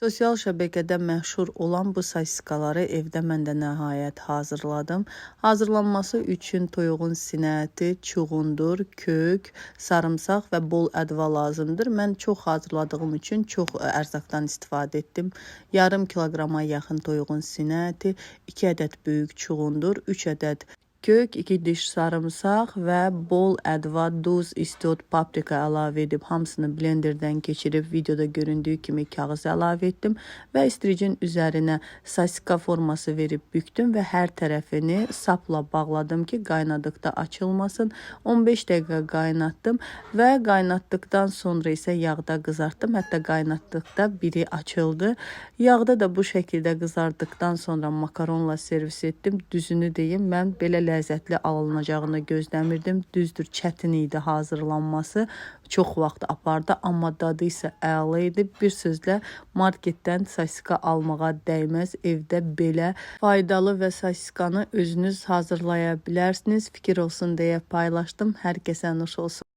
Sosial şəbəkədə məşhur olan bu sosiskaları evdə mən də nəhayət hazırladım. Hazırlanması üçün toyuğun sinə əti, çuğundur, kök, sarımsaq və bol ədva lazımdır. Mən çox hazırladığım üçün çox ərzaqdan istifadə etdim. Yarım kiloqrama yaxın toyuğun sinə əti, 2 ədəd böyük çuğundur, 3 ədəd kök, 2 diş sarımsaq və bol ədva, duz, istiot, paprika əlavə edib hamısını blenderdən keçirib videoda göründüyü kimi kağız əlavə etdim və istricin üzərinə sosiska forması verib bükdüm və hər tərəfini sapla bağladım ki, qaynadıqda açılmasın. 15 dəqiqə qaynatdım və qaynatdıqdan sonra isə yağda qızartdım. Hətta qaynatdıqda biri açıldı. Yağda da bu şəkildə qızartdıqdan sonra makaronla servis etdim. Düzünü deyim, mən belə ləzzətli alınacağını gözləmirdim. Düzdür, çətin idi hazırlanması. Çox vaxt apardı, amma dadı isə əla idi. Bir sözlə marketdən sosiska almağa dəyməz. Evdə belə faydalı və sosiskanı özünüz hazırlaya bilərsiniz. Fikir olsun deyə paylaşdım. Hər kəsə nuş olsun.